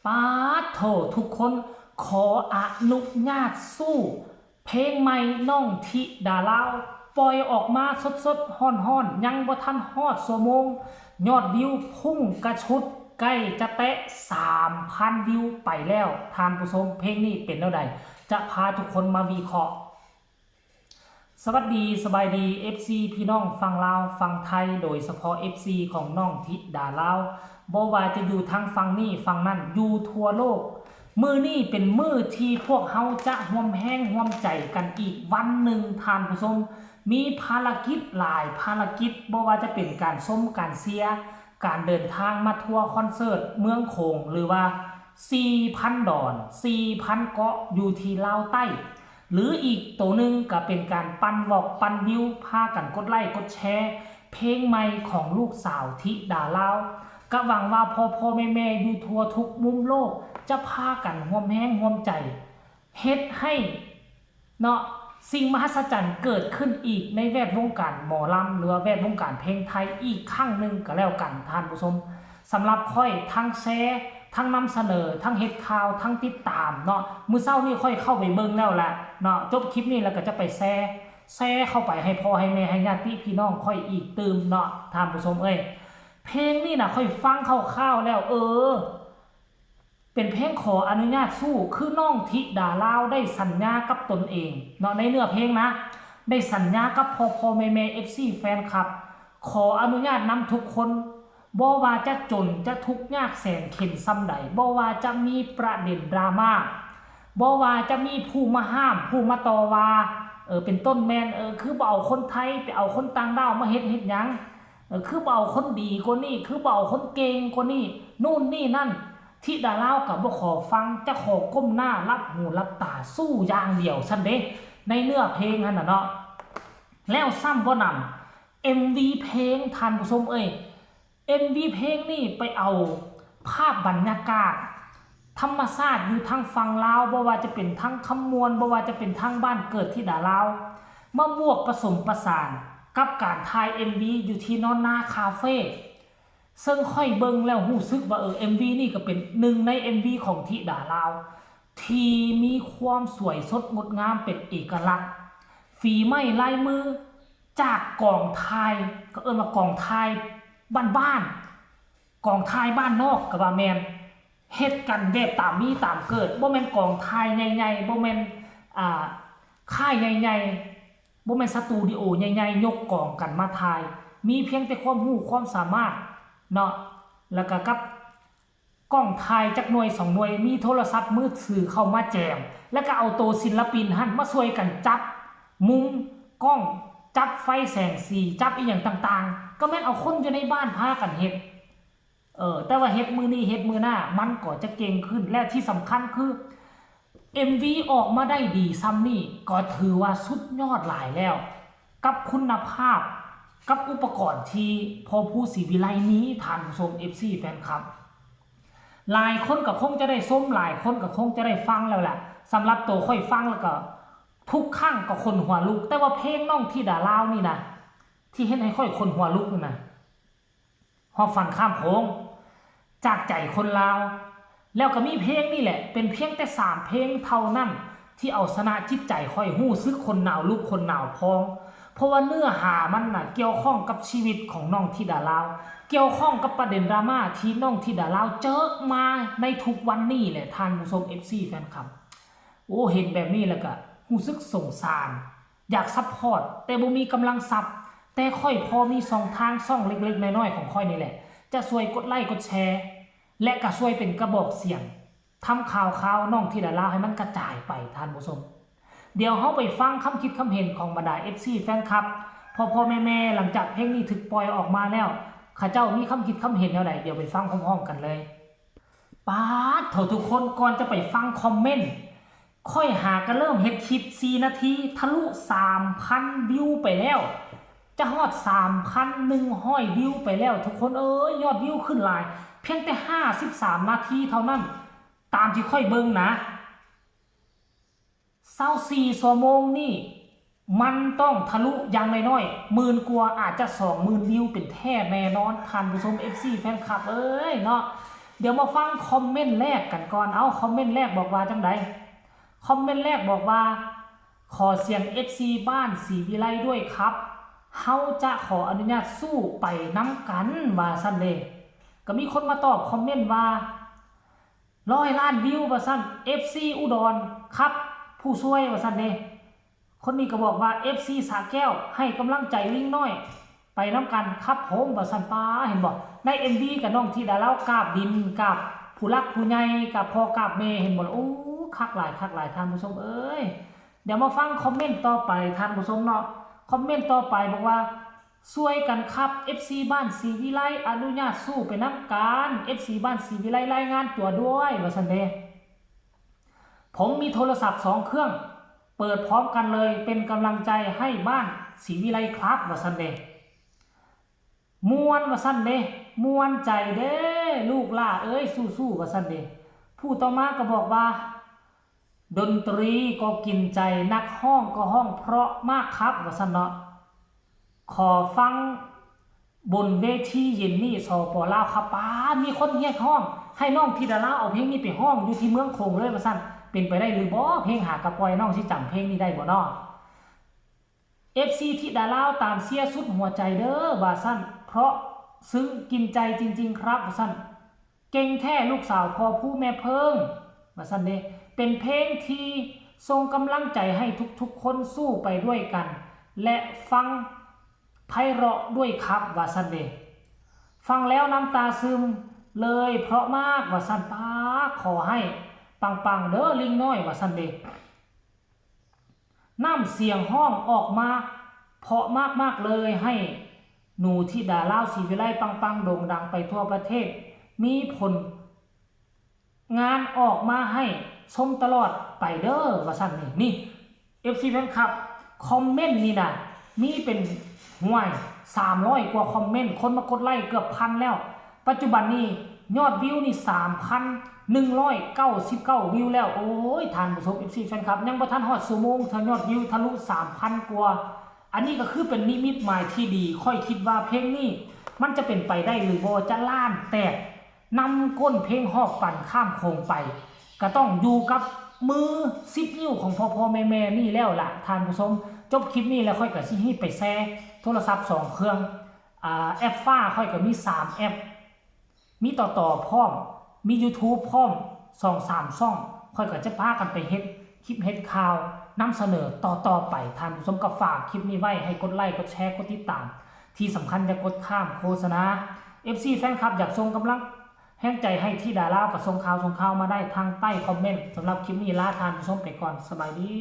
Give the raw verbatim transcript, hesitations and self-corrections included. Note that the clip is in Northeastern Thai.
ป๊าดโถ ทุกคน ขออนุญาตสู้ เพลงใหม่น้องธิดาลาว ปล่อยออกมาสดๆ ฮ้อนๆ ยังบ่ทันฮอดชั่วโมง ยอดวิวพุ่งกระฉูด ใกล้จะแตะ สามพัน วิวไปแล้ว ท่านผู้ชม เพลงนี้เป็นแนวใด จะพาทุกคนมาวิเคราะห์ สวัสดี สบายดี เอฟซี พี่น้องฝั่งลาว ฝั่งไทย โดยเฉพาะ เอฟซี ของน้องธิดาลาว บ่ว่าจะอยู่ทางฝั่งนี้ฝั่งนั้น อยู่ทั่วโลก มื้อนี้เป็นมื้อที่พวกเฮาจะร่วมแรงร่วมใจกันอีกวันหนึ่ง ท่านผู้ชม มีภารกิจหลายภารกิจ บ่ว่าจะเป็นการชมการเชียร์ การเดินทางมาทัวร์คอนเสิร์ตเมืองโขง หรือว่า สี่พัน ดอน สี่พัน เกาะ อยู่ที่ลาวใต้ หรืออีกตัวหนึ่งก็เป็นการปั่นวอกปั่นวิว พากันกดไลค์กดแชร์ เพลงใหม่ของลูกสาวธิดาลาว ก็หวังว่าพ่อพ่อแม่แม่อยู่ทั่วทุกมุมโลก จะพากันร่วมแรงร่วมใจ เฮ็ดให้ เนาะ สิ่งมหัศจรรย์เกิดขึ้นอีกในแวดวงการหมอลำ หรือว่าแวดวงการเพลงไทยอีกครั้งหนึ่งก็แล้วกัน ท่านผู้ชม สำหรับข้อยทั้งแชร์ ทั้งนำเสนอ ทั้งเฮ็ดข่าว ทั้งติดตามเนาะ มื้อเช้านี้ข้อยเข้าไปเบิ่งแล้วแหละเนาะ จบคลิปนี้แล้วก็จะไปแชร์ แชร์เข้าไปให้พ่อให้แม่ให้ญาติพี่น้องข้อยอีกตื่มเนาะ ท่านผู้ชมเอ้ย เพลงนี้น่ะข้อยฟังคร่าวๆแล้ว เออ เป็นเพลงขออนุญาตสู้ คือน้องธิดาลาวได้สัญญากับตนเองเนาะ ในเนื้อเพลงนะ ได้สัญญากับพ่อพ่อแม่แม่ เอฟซี แฟนคลับ ขออนุญาตนำทุกคน บ่ว่าจะจนจะทุกข์ยากแสนเข็ญส่ำใด บ่ว่าจะมีประเด็นดราม่า บ่ว่าจะมีผู้มาห้าม ผู้มาต่อว่า เออ เป็นต้นแม่น เออ คือบ่เอาคนไทย ไปเอาคนต่างด้าวมาเฮ็ด เฮ็ดหยัง เออ คือบ่เอาคนดีกว่านี้ คือบ่เอาคนเก่งกว่านี้ นู่นนี่นั่น ธิดาลาวก็บ่ขอฟัง จะขอก้มหน้าหลับหูหลับตาสู้อย่างเดียวซั้นเด้ ในเนื้อเพลงหั้นน่ะเนาะ แล้วซ้ำบ่หนำ เอ็มวี เพลง ท่านผู้ชมเอ้ย เอ็มวี เพลงนี่ไปเอาภาพบรรยากาศ ธรรมชาติอยู่ทางฝั่งลาว บ่ว่าจะเป็นทางคำม่วน บ่ว่าจะเป็นทางบ้านเกิดธิดาลาว มาบวกผสมประสานกับการถ่าย เอ็มวี อยู่ที่นอนนาคาเฟ่ ซึ่งข้อยเบิ่งแล้วรู้สึกว่า เออ เอ็มวี นี่ก็เป็นหนึ่งใน เอ็มวี ของธิดาลาว ที่มีความสวยสดงดงามเป็นเอกลักษณ์ ฝีไม้ลายมือจากกองถ่าย ก็เอิ้นว่ากองถ่ายบ้านๆ กองถ่ายบ้านนอกก็ว่าแม่น เฮ็ดกันแบบตามมีตามเกิด บ่แม่นกองถ่ายใหญ่ๆ บ่แม่น อ่า ค่ายใหญ่ๆ บ่แม่นสตูดิโอใหญ่ๆ ยกกองกันมาถ่าย มีเพียงแต่ความรู้ความสามารถเนาะ แล้วก็กับกล้องถ่ายจักหน่วยสองหน่วย มีโทรศัพท์มือถือเข้ามาแจม แล้วก็เอาโตศิลปินหั้นมาช่วยกันจับมุมกล้อง จับไฟแสงสี จับอีหยังต่างๆ ก็แม่นเอาคนอยู่ในบ้านพากันเฮ็ด เออ แต่ว่าเฮ็ดมื้อนี้เฮ็ดมื้อหน้า มันก็จะเก่งขึ้น และที่สำคัญคือ เอ็มวี ออกมาได้ดีส่ำนี่ ก็ถือว่าสุดยอดหลายแล้ว กับคุณภาพ กับอุปกรณ์ที่พ่อภูศรีวิไลมี ท่านผู้ชม เอฟซี แฟนคลับ หลายคนก็คงจะได้ชม หลายคนก็คงจะได้ฟังแล้วแหละ สำหรับตัวข้อยฟังแล้วก็ ทุกครั้งก็ขนหัวลุก แต่ว่าเพลงน้องธิดาลาวนี่นะ ที่เฮ็ดให้ข้อยขนหัวลุกนี่นะ ฮอบฝันข้ามโขง จากใจคนลาว แล้วก็มีเพลงนี่แหละ เป็นเพียงแต่สามเพลงเท่านั้น ที่เอาชนะจิตใจข้อย รู้สึกขนหนาวลุกขนหนาวพอง เพราะว่าเนื้อหามันน่ะเกี่ยวข้องกับชีวิตของน้องธิดาลาว เกี่ยวข้องกับประเด็นดราม่าที่น้องธิดาลาวเจอมาในทุกวันนี้แหละ ท่านผู้ชม เอฟซี แฟนคลับ โอ้ เห็นแบบนี้แล้วก็รู้สึกสงสาร อยากซัพพอร์ต แต่บ่มีกำลังทรัพย์ แต่ข้อยพอมีช่องทางช่องเล็กๆ น้อยๆ ของข้อยนี่แหละ จะช่วยกดไลค์กดแชร์ และก็ช่วยเป็นกระบอกเสียง ทำข่าวข่าวน้องธิดาลาวให้มันกระจายไป ท่านผู้ชม เดี๋ยวเฮาไปฟังคำคิดคำเห็นของบรรดา เอฟซี แฟนคลับ พ่อพ่อแม่แม่ หลังจากเพลงนี้ถูกปล่อยออกมาแล้ว เขาเจ้ามีคำคิดคำเห็นแนวใด เดี๋ยวไปฟังพร้อมๆ กันเลย ป๊าดโถ ทุกคน ก่อนจะไปฟังคอมเมนต์ ข้อยหาก็เริ่มเฮ็ดคลิปสี่นาที ทะลุ สามพัน วิวไปแล้ว จะฮอด สามพันหนึ่งร้อย วิวไปแล้ว ทุกคนเอ้ย ยอดวิวขึ้นหลาย เพียงแต่ ห้าสิบสาม นาทีเท่านั้น ตามที่ข้อยเบิ่งนะ ซาวสี่ชั่วโมงนี่ มันต้องทะลุอย่างน้อยๆ หมื่นกว่า อาจจะ สองหมื่น วิวเป็นแท้แน่นอน ท่านผู้ชม เอฟซี แฟนคลับเอ้ยเนาะ เดี๋ยวมาฟังคอมเมนต์แรกกันก่อน เอ้า คอมเมนต์แรกบอกว่าจังใด คอมเมนต์แรกบอกว่า ขอเสียง เอฟซี บ้านศรีวิไลด้วยครับ เฮาจะขออนุญาตสู้ไปนำกัน ว่าซั่นเด้ ก็มีคนมาตอบคอมเมนต์ว่า ร้อยล้านวิว ว่าซั่น เอฟซี อุดรครับ ผู้ช่วย ว่าซั่นเด้ คนนี้ก็บอกว่า เอฟซี สระแก้ว ให้กำลังใจลิงน้อย ไปนำกันครับผม ว่าซั่น ป๊า เห็นบ่ ใน เอ็มวี กับน้องธิดาลาวกราบดิน กราบผู้หลักผู้ใหญ่ กราบพ่อกราบแม่ เห็นบ่ล่ะ โอ้ คักหลาย คักหลาย ท่านผู้ชมเอ้ย เดี๋ยวมาฟังคอมเมนต์ต่อไป ท่านผู้ชมเนาะ คอมเมนต์ต่อไปบอกว่า ช่วยกันครับ เอฟซี บ้านศรีวิไล อนุญาตสู้ไปนำกัน เอฟซี บ้านศรีวิไล รายงานตัวด้วย ว่าซั่นเด้ ผมมีโทรศัพท์สองเครื่อง เปิดพร้อมกันเลย เป็นกำลังใจให้บ้านศรีวิไลครับ ว่าซั่นเด้ ม่วน ว่าซั่นเด้ ม่วนใจเด้ ลูกหล้าเอ้ย สู้ๆ ว่าซั่นเด้ ผู้ต่อมาก็บอกว่า ดนตรีก็กินใจ นักฮ้องก็ฮ้องเพราะมากครับ ว่าซั่นเนาะ ขอฟังบนเวทีเย็นนี้ สป.ลาว ครับ ป๊าด มีคนเรียกฮ้อง ให้น้องธิดาลาวเอาเพลงนี้ไปฮ้องอยู่ที่เมืองโขงเลย ว่าซั่น เป็นไปได้หรือบ่ เพลงหากะปล่อย น้องสิจำเพลงนี้ได้บ่เนาะ เอฟซี ธิดาลาวตามเชียร์สุดหัวใจเด้อ ว่าซั่น เพราะซึ้งกินใจจริงๆ ครับ ว่าซั่น เก่งแท้ลูกสาวพ่อผู้แม่เพิ่ง ว่าซั่นเด้ เป็นเพลงที่ส่งกำลังใจให้ทุกๆ คนสู้ไปด้วยกัน และฟังไพเราะด้วยครับ ว่าซั่นเด้ ฟังแล้วน้ำตาซึมเลย เพราะมาก ว่าซั่น ป๊าด ขอให้ปังๆ เด้อลิงน้อย ว่าซั่นเด้ น้ำเสียงฮ้องออกมาเพราะมากๆ เลย ให้หนูธิดาลาวศรีวิไลปังๆ โด่งดังไปทั่วประเทศ มีผลงานออกมาให้ชมตลอดไปเด้อ ว่าซั่นนี่ นี่ เอฟซี แฟนคลับ คอมเมนต์นี่นะ มีเป็นห้วย สามร้อย กว่าคอมเมนต์ คนมากดไลค์เกือบพันแล้ว ปัจจุบันนี้ยอดวิวนี่ สามพันหนึ่งร้อยเก้าสิบเก้า วิวแล้ว โอ้ย ท่านผู้ชม เอฟซี แฟนคลับ ยังบ่ทันฮอดชั่วโมง ถ้ายอดวิวทะลุ สามพัน กว่า อันนี้ก็คือเป็นนิมิตหมายที่ดี ข้อยคิดว่าเพลงนี้มันจะเป็นไปได้หรือบ่ จะล้านแตก นำก้นเพลงฮอกปั่นข้ามโขงไป ก็ต้องอยู่กับมือ สิบ นิ้วของพ่อๆ แม่ๆ นี่แล้วล่ะ ท่านผู้ชม จบคลิปนี้แล้วข้อยก็สิฮีบไปแชร์โทรศัพท์สองเครื่อง อ่า แอปฟ้าข้อยก็มีสามแอป มีต่อๆ พร้อม มี YouTube พร้อม สองสาม ช่อง ข้อยก็จะพากันไปเฮ็ดคลิปเฮ็ดข่าวนำเสนอต่อๆ ไป ท่านผู้ชมก็ฝากคลิปนี้ไว้ ให้กดไลค์ กดแชร์ กดติดตาม ที่สำคัญอย่ากดข้ามโฆษณา เอฟซี แฟนคลับ อยากส่งกำลังแรงใจให้ธิดาลาวก็ส่งข่าวส่งข่าวมาได้ทางใต้คอมเมนต์ สำหรับคลิปนี้ลาท่านผู้ชมไปก่อน สบายดี